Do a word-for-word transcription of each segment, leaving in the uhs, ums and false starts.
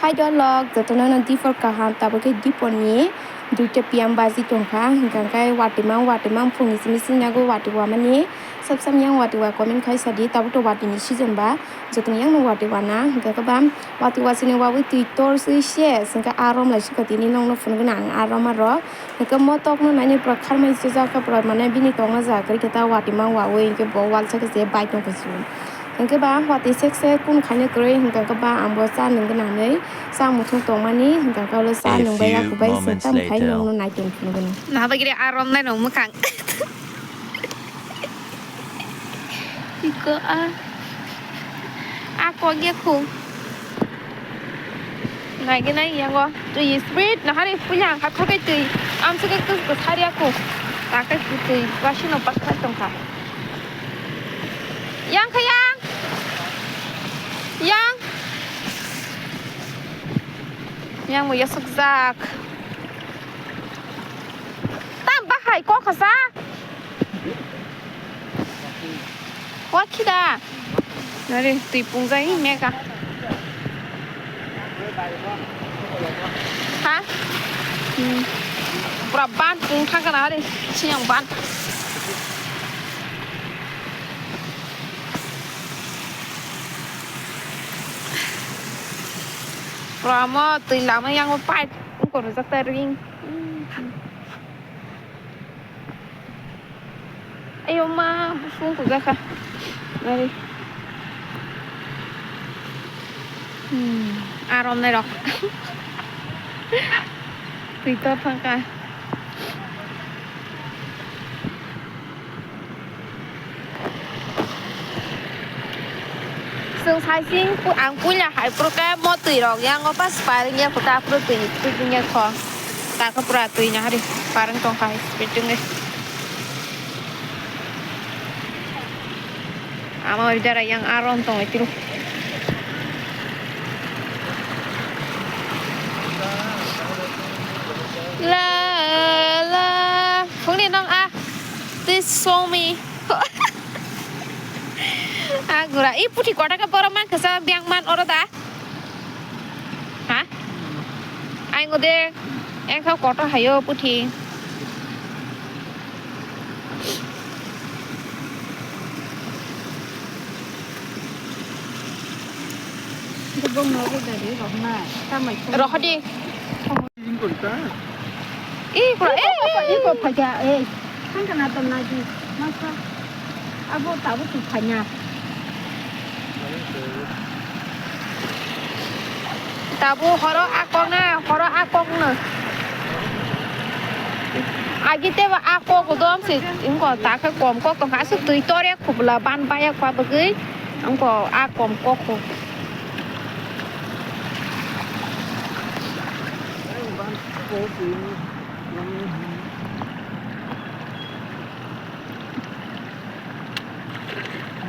Hai dolok, jotono no diphor kaham, tabuk khe diphor ni duita P M baji tongkha, hwnkha khe watwi mang, watwi mang phung ni simi sini nago watwi wamani, sab samyang watwi wa comment khai sadi, tabuk to watwi ni season ba, jotono yang no watwi wana, hwnkha khe ba watwi wa sini wawi twi tor swi se, hwnkha arom lai sukha tini nong no phunukna ang arom aro. Hwnkhe motokno nainwi pura kharmai sujak khe pura mane bini tongna ja kwrwi khe ta watwi mang wawi hwnkhe bo walsa khe se bai tongkha su. Hwnkhe ba watwi sek sek kunu khaina kwrwi hwnkhe ba ang bo cha nung gwnangwi cha muchung tongmani hwnkhe ulo cha nung bai ya kubai se tam khai nungno nai tong phunukgwno. Nahagiri arom nai rok mwkhang. Iko a. A kok ya khu. Nai gwnai yango twi speed nahari puila ang khathok kai twi amswk kai kwsari aku takai twi wasino pakhai tongkha. Yang kha yang. Yang. Yang bo yasukjak. Tam bahai kok khasa. Wakhi da. Nari twi pungjai mega. Ha? Hmm. Pura ban pung thangkha na hari. Siyang ban. Pura mo twi lama yango pipe. Ungkor rwjak ta ring. Ayo ma, busung kujakha. Nari. Hmm, arom nai rok. Twi tor thangkha. Chwng saising pu-, ang puila hai phuru khe mo twi rok yang o pas paring ya kuta phuru twi twi ya kho. Ta khe pura twi nahari paring tong khai speed wngwi. Ama oi jara yang arom tong tiro. La la, phungni nong a, please show me. Agura, i puthi kota ka borok man kasa biang man oro da? Ha? Ai ngode, engkha kota hayo puthi. Rohodi. Iko, iko, iko phaikha, eh. Thangkha na tong na di. Masa. Abo tabuk twi phaina. Tabuk horo a kok na, horo a kok na. Agi tebo a kok dom se, ingko ta khe kom kok tong kha, aswk twi tor ya khubla ban ba ya kha bagwi, ingko a kom kok kho.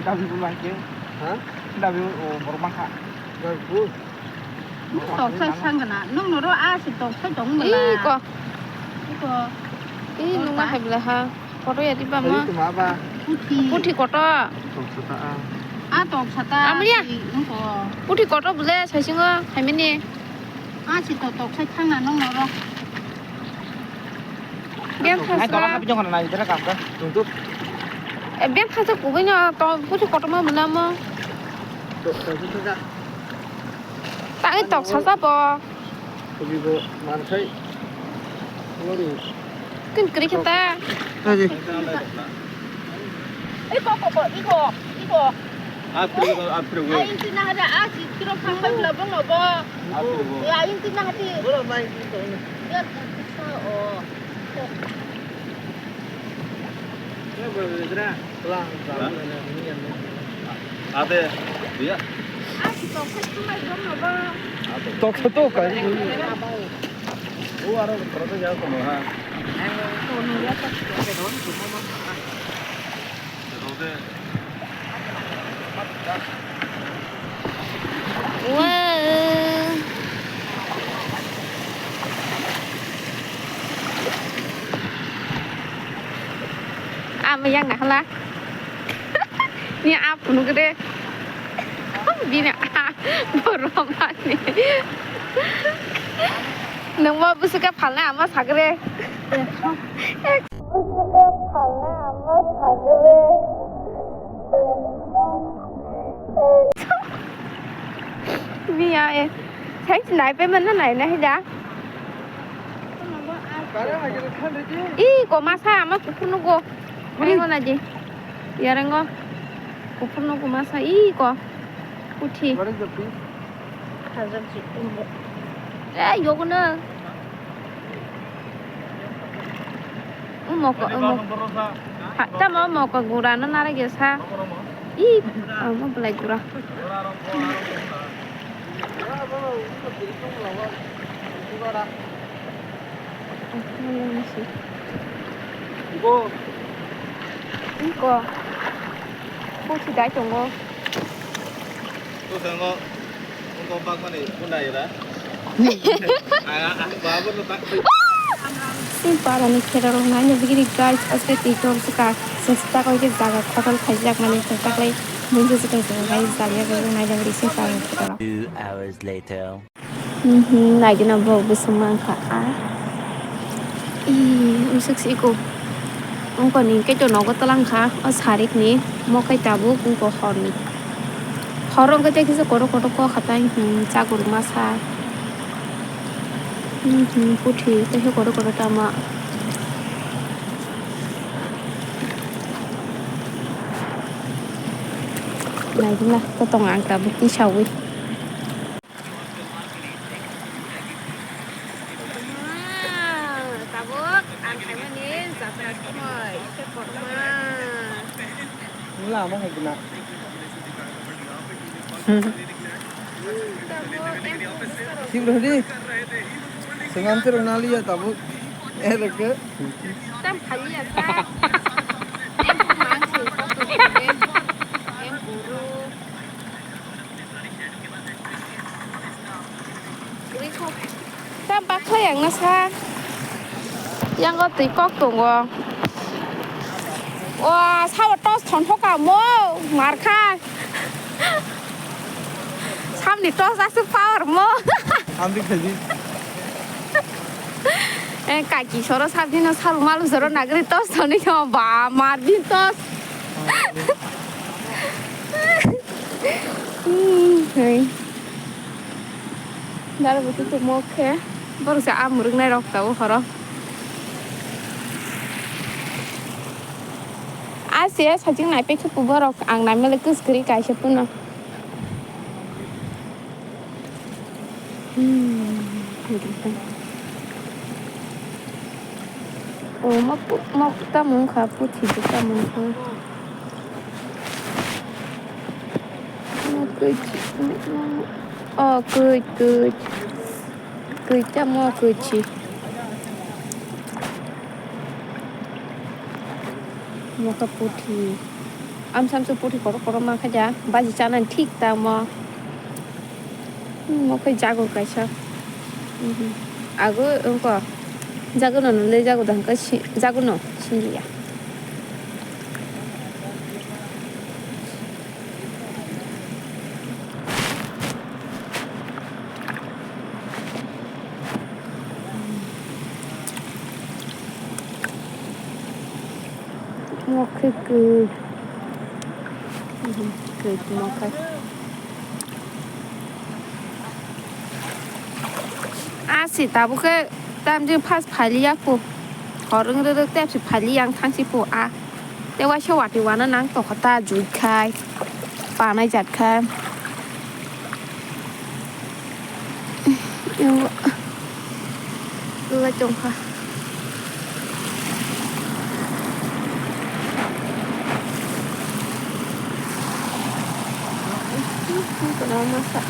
Dabi bo lai ke. Ha? Dabi o borok mangkha. Dabi bo. Toksa sangana. Nung noro a si toksa tong bala. Iko. Iko. I nung ma hai bala ha. Koto ya di ba ma. Tama ba. Puthi. Puthi koto. Toksa ta a. A toksa ta. Amliya. Iko. Puthi koto bole saisingo haimani. A si to toksa thangna nung noro. Bem Ai, thasa. Tola kapi jong na nai jera kam ka. Tung tu. E, bem thasa kubui no to puthi kotorma mwnamo. To, to, to, to, to. Ta e toksa ta bo. Kubi bo man khai. Ngori. Kin kri khata. Aji. Iko, ko, ko, iko, iko. Apre, apre, apre. Ain tina ada asi kiro kang bai bela bong no bo. Apre, bo. Ya, ain tina hati. Bolo mai tina. Ya, bisa, oh. Ate, dia. Asi to, kasi bai bong no bo. Tok to, to, kai. O, aro, proto ya, kono, ha. Kono ya, tak, kono, kono. Wow. Ama yang na hala. Ni apu nu gede. Bini a borok mani. Nwngbo bwswk khe phalnai ama sagre. Miya e. Sai nai pe mana nai na hida. Ih, ko masa ama kuphur nugo. Uri. Ayo na di. Yarengo. Kuphur nugo masa. Ih, ko. Puthi. What is the fish? Khajak ji umbo. Eh, yogo na. Umoko, umoko. Ha, tamo umoko gura na nara gesa. Ih, amo belai gura. Iko. Iko. Puthi dai tongo. Iko tongo. Iko bakmani punai ra. Aga, aga, babu no tak. Sing para ni khera rok nai no bigiri guys, aske ti tor suka. Sesta koi ke jaga khotal khaijak mani sesta koi. Mun je suka suka guys, jaga nai no bigiri sing para ni khera rok. Two hours later. Mhm, naigina borok bwswk mankha a. Ih, bwswk se iko. Wngkha ni kaitor nogo twlang kha o sarik ni, mo khe tabuk wngkha hor ni. Hor wngkha tei kisa kotor kotor kok kha tai, hmm, chakur masa. Mhm, puthi tei khe kotor kotor tama. Naigina to tong ang tabuk tisawi. Tabuk ang khaimani jatra khumui khe kotorma. Wngla ama hai gwnang. Tabuk em phone bwskango. Sibro di. Semantir naliya tabuk. Eh, reke. Tam khaliya ta. Em phone mang se kotor em. Em guru. Tam baksa yang na sa. Yang o twi kok tongo. Wa, sao tos thon thoka mo, mar kha. Samni tos aswk power mo. Amri khaji. Eh, kaki soro sabdi no salu malu soro nagri tos thoni kho ba, mar din tos. Hmm, hai. Dara butu tu mok khe. Borok se amuruk nai rok tau horo. Ase sajing nai pekhe pu borok ang nai mele kus kri kaisa puno. Hmm. Oh, mok, mok tamung kha, puthi tamung kha. Kwch-, oh, kwch, kwch. Kwch tamo kwchi. Moto puthi. Amsa amsa puthi kotor kotor ma khaja. Baji chana thik tamo. Mo khe jagur kaisa. Mhm. Ago wngkha. Jagur no nole jagur dangka si-, jagur no sinliya. Mo khe kwk. Mhm, kwk mo khe. A si tabuk khe tamjin phas phaliya kho. Hor wng rwrwk tei si phaliya ang thangsi pho a. Tei waisa watwi wana nang tokha ta jui khai. Panai jat kha. Yo. Lula chong kha. Kono masa.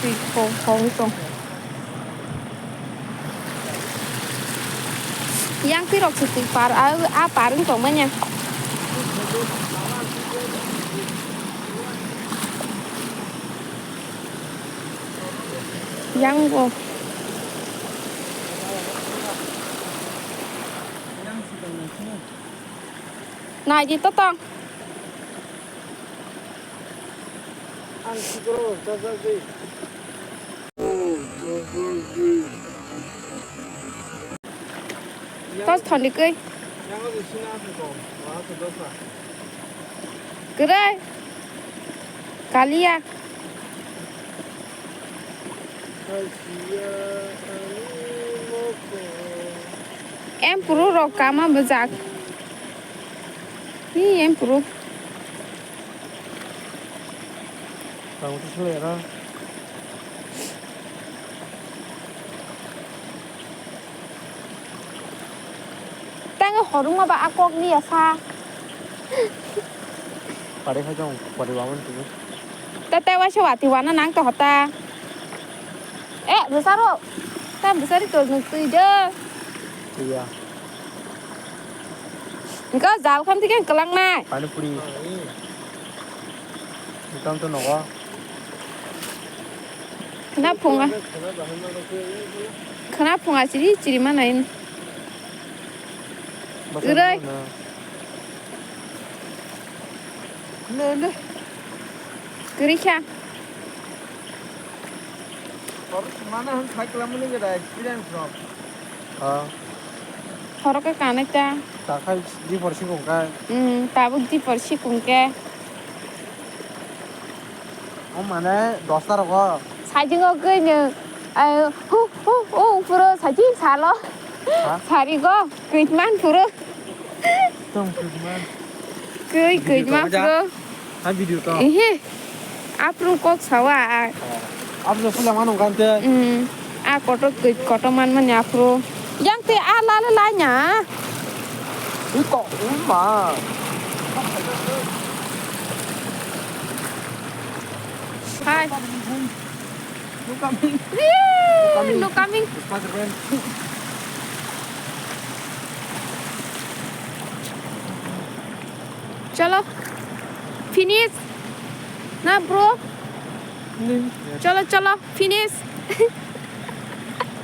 Twi khong khong tong. Yang twi rok se twi par, a, a par wng tong manya. Yang bo. Nai di to tong. Ang sikoro rok chajak di. Tos thoni kwi. Yang ada sini apa kau? Wah, sudah sah. Kwrwi. Kaliya. Em puru rok kama bwjak. Hi em puru. Tang tu sele ra. Tang horung ma ba akok ni asa. Pare kha jong, pare wawan tu. Tata wa se wati wana nang to hota. Eh, bwsaro. Tam bwsari to nuk twi de. Iya. Engka jal kham thikhe kwlang nai. Pani puri. Tam to nogo. Khna phunga. Khna phunga chiri chiri manai. Basa Urai. Mana? Le, le. Kwrwi kha. Mana hwn cycle amoni gada experience rok. Ha. Horo khe kanai ta. Ta khai di por sikung kai. Hmm, tabuk di por sikung khe. O mane dosta rogo. Sajingo koi no, ayo, hu, hu, hu, puro sajing salo. Ha? Sarigo, koi man puro. Tong koi man. Koi, koi man puro. Ha video to. Ehe. Apru kok sawa. Apru pula manu kante. Hmm. A koto koi, koto man man apru. Yang te a lale lanya. Iko, uma. Hi. Look coming. Yee, look coming. Spider-Man. Chalo. Finish. Na, bro. Finish. Chalo, chalo. Finish.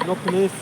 No finish.